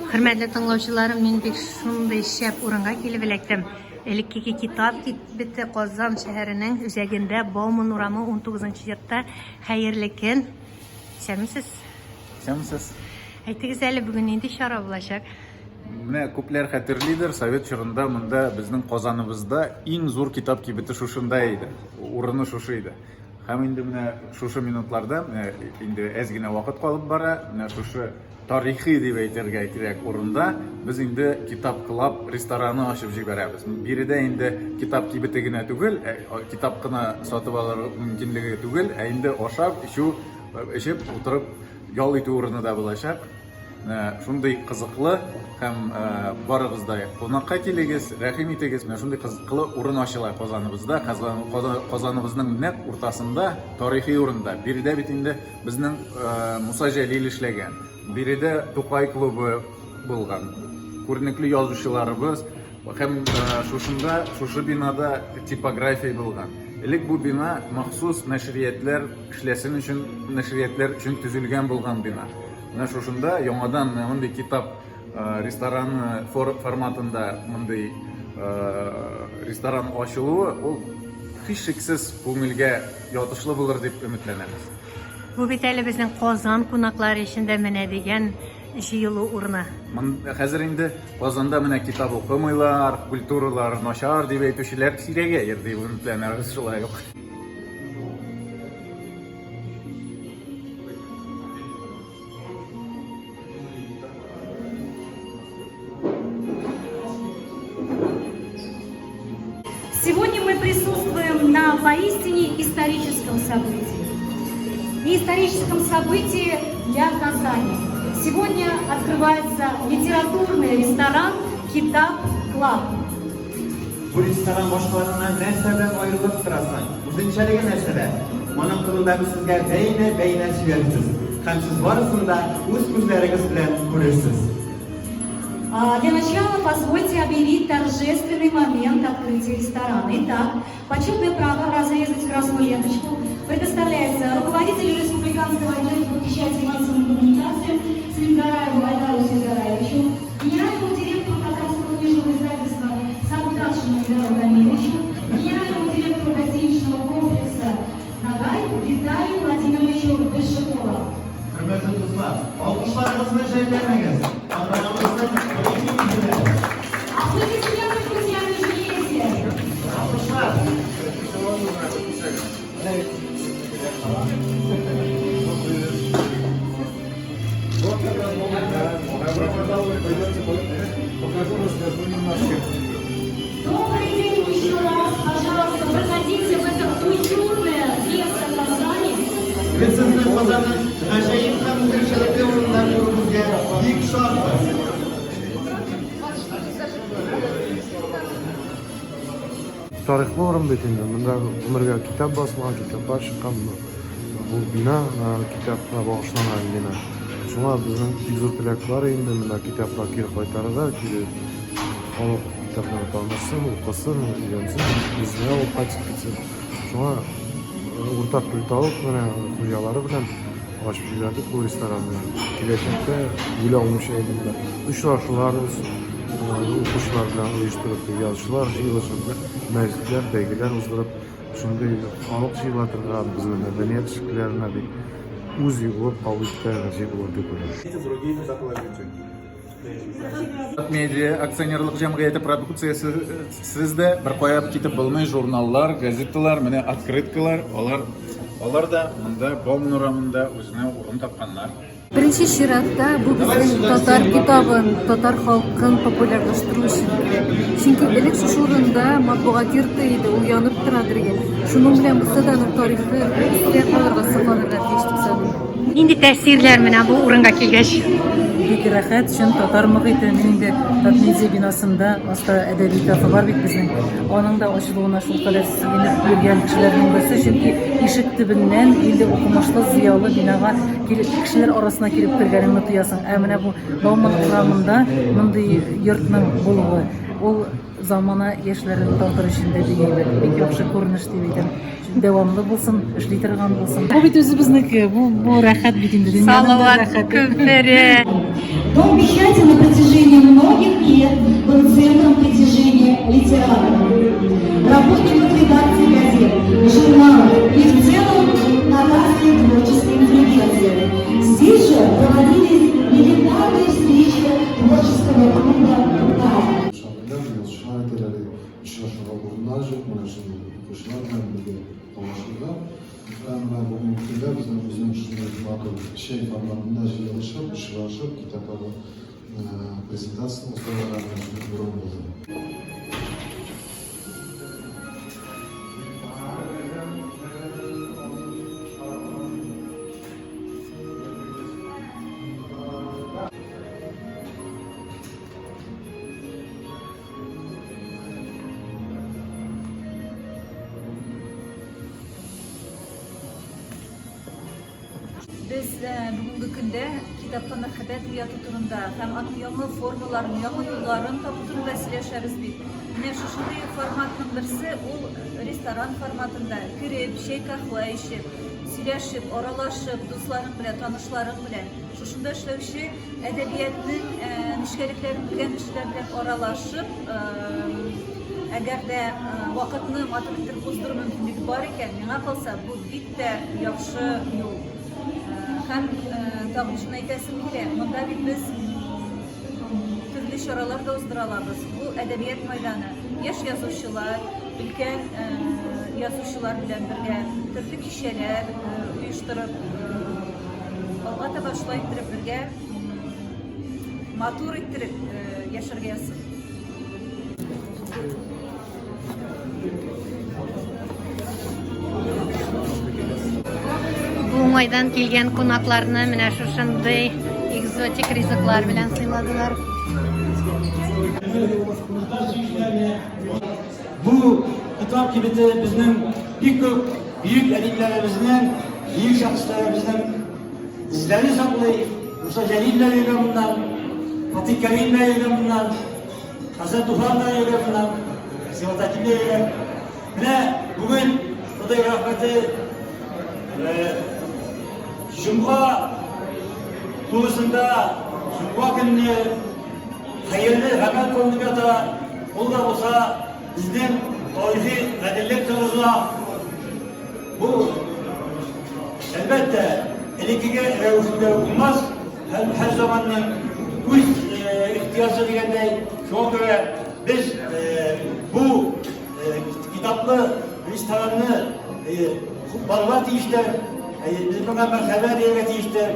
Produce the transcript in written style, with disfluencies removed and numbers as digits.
Хөрмәтле тыңлаучыларым, мин бик шундый шәп урынга килеп эләктем. Элеккеге китап кибете Казан шәһәренең үзәгендә Бауман урамы 19 йортта. Хәерле көн. Исәнмесез? Исәнмесез. Әйтегез әле, бүген нинди чара булачак? Менә күпләр хәтерлидер, совет чорында монда безнең Казаныбызда иң зур китап кибете шушында иде. Урыны шушы иде. Һәм инде менә шушы минутларда, менә инде әз генә вакыт калып бара, менә шушы тарихи дип әйтергә кирәк урында без инде Китап Клаб рестораны ачып җибәрәбез. Биредә инде китап кибете генә түгел, ә, китап кына сатып алыр мөмкинлеге түгел, ә инде ашап, эчү, эчеп, утырып ял итү урыны да булачак. Менә шундый кызыклы һәм барыгыз да кунакка килегез, рәхим итегез. Менә шундый кызыклы урын ачыла Казаныбызда, Казаныбызның нәкъ уртасында, тарихи урында. Биредә бит инде безнең Муса Җәлил эшләгән. Биредә Тукай клубы булган. Күренекле язучыларыбыз һәм шушында, шушы бинада типография булган. Элек бу бина махсус нәшриятләр эшләсен өчен, нәшриятләр өчен төзелгән булган бина. Менә шушында яңадан менә мондый китап рестораны форматында мондый ресторан ачылуы ул һичшиксез күңелгә ятышлы булыр дип өметләнәбез. Бу бит әле безнең Казан кунаклары өчен дә менә дигән җыелу урыны. Хәзер инде Казанда менә китап укымыйлар, культуралар начар дип әйтүчеләр сирәгәер дип өметләнәбез шулай ук. Сегодня мы присутствуем на поистине историческом событии. И историческом событии для Казани. Сегодня открывается литературный ресторан «Китап Клаб». Бу ресторан башкаларыннан нәрсә белән аерылып тора соң? Үзенчәлеге нәрсәдә? Моның турында без сезгә бәйнә-бәйнә сөйләрбез һәм сез барысын да үз күзләрегез белән күрерсез. Для начала позвольте объявить торжественный момент открытия ресторана. Итак, почетное право разрезать красную ленточку предоставляется руководителю Республиканского агентства печати и массовой коммуникации Сингараеву Айдару Сингараевичу, генеральному директору Татарского книжного издательства Сагдашину Айдару Дамировичу, генеральному директору гостиничного комплекса «Нагай» Виталию Владимировичу Большакову. Хөрмәтле дуслар, алкышларыгызны жәлләмәгез. Тантанабызның беренче мизгеле. Аплодисменты, друзья, не жалейте! Алкышлар! Добрый день еще раз. Пожалуйста, проходите в это уютное место Казани. Без сезне Казанның гаҗәеп һәм үзенчәлекле урыннарын күрүебезгә бик шатбыз. Тарихлы урын бит инде. Монда гомергә китап басылган, китаплар чыккан. Бу бина китапка багышланган бина. Шуңа безнең бик зур теләк бар инде, монда китаплар кире кайтарырга, кире халык китапларны танырсын, укысын, өйрәнсен, үзенә алып кайтып китсен. Шуңа уртак тел табып, менә хуҗалары белән ачып җибәрдек бу ресторанны. Киләчәктә уйлавымча инде монда очрашулар укучылар белән оештырып, язучылар җыелышы, мәҗлесләр, бәйгеләр уздырып, шундый халык җыела торган безнең мәдәният эшлеклеләренә бик үз булып кабул итә гаҗәп булыр дип уйлыйм. Медиа акционерлык җәмгыяте продукциясе сез дә беркая китеп булмый, журналлар, газеталар, менә открыткалар, алар алар да монда Бауман урамында үзенә урын тапканнар. Беренче чиратта бу безнең татар китабын, татар халкын популярлаштыру өчен кирәк. Чөнки элек шушы урында матбугат йорты иде, ул янып тора иде. Шуның белән булса да аның тарихы истә калырга, сакланырга тиеш дип саныйм. Нинди тәэсирләр менә бу урынга килгәч? Бик рәхәт, чын татар мохите. Мин инде Татмедиа бинасында, аста әдәби кафе бар бит безнең. Аның да ачылуына шулкадәр сөенеп йөргән кешеләрнең берсе, чөнки ишек төбеннән инде укымышлы, зыялы бинага килеп, кешеләр арасына килеп кергәнеңне тоясың. Ә менә бу Бауман урамында мондый йортның булуы, ул замана яшьләрен тартыр өчен дә бик әйбәт, бик яхшы күренеш дип әйтәм. Дәвамлы булсын, эшли торган булсын. Бу бит үзебезнеке, бу, бу рәхәт бит инде, дөньяның да Салават рәхәте. күпере. Дом печати на протяжении многих лет был центром притяжения литераторов, работников редакций газет, журналов и в целом татарской творческой интеллигенции. Здесь же проводились легендарные встречи творческого клуба «Тукай». Шагыйрьләр, язучылар әйтәләр, очрашырга урыннар юк, менә шундый укучылар белән бергә аралашырга. Әмма бүгенге көндә безнең үзенең шундый матур чәй форматында җыелышып, очрашып, китапларның презентациясен уздырырга менә шундый урын булды. Без э, бүгенге көндә китапка мәхәббәт уяту турында һәм аның яңа формаларын, яңа юлларын табу турында сөйләшәбез бит. Менә шушындый форматның берсе ул ресторан форматында кереп, чәй каһвә эчеп, сөйләшеп, аралашып, дусларың белән, танышларың белән, шушында эшләүче әдәбиятның нечкәлекләрен белгән кешеләр белән аралашып, әгәр дә вакытны матур итеп уздыру мөмкинлеге бар икән, миңа калса, бу бик тә яхшы юл. Һәм тагын шуны әйтәсем килә, монда бит без төрле чаралар да уздыра алабыз. Бу әдәбият майданы. Яшь язучылар, өлкән язучылар белән бергә төрле кичәләр оештырып, Алга таба шулай иттереп бергә матур иттереп яшәргә язсын. Бу уңайдан килгән кунакларны менә шушындый экзотик ризыклар белән сыйладылар. Бу китап кибете безнең бик күп бөек әдипләребезнең, бөек шәхесләребезнең эзләрен саклый. Муса Җәлил дә йөргән моннан, Фатих Кәрим дә йөргән моннан, Хәсән Туфан да йөргән моннан, Сибгат Хәким дә йөргән. Менә бүген Ходай рәхмәте җомга турысында, җомга көнне Хәерле гамәл кылынып ята, ул да булса безнең тарихи гаделлек торгызыла. Бу, әлбәттә, элеккеге рәвешендә үк булмас, һәм һәр заманның үз ихтыяҗы дигәндәй, шуңа күрә без бу китаплы ресторанны хупларга тиештер, без моңа мәрхәбә дияргә тиештер.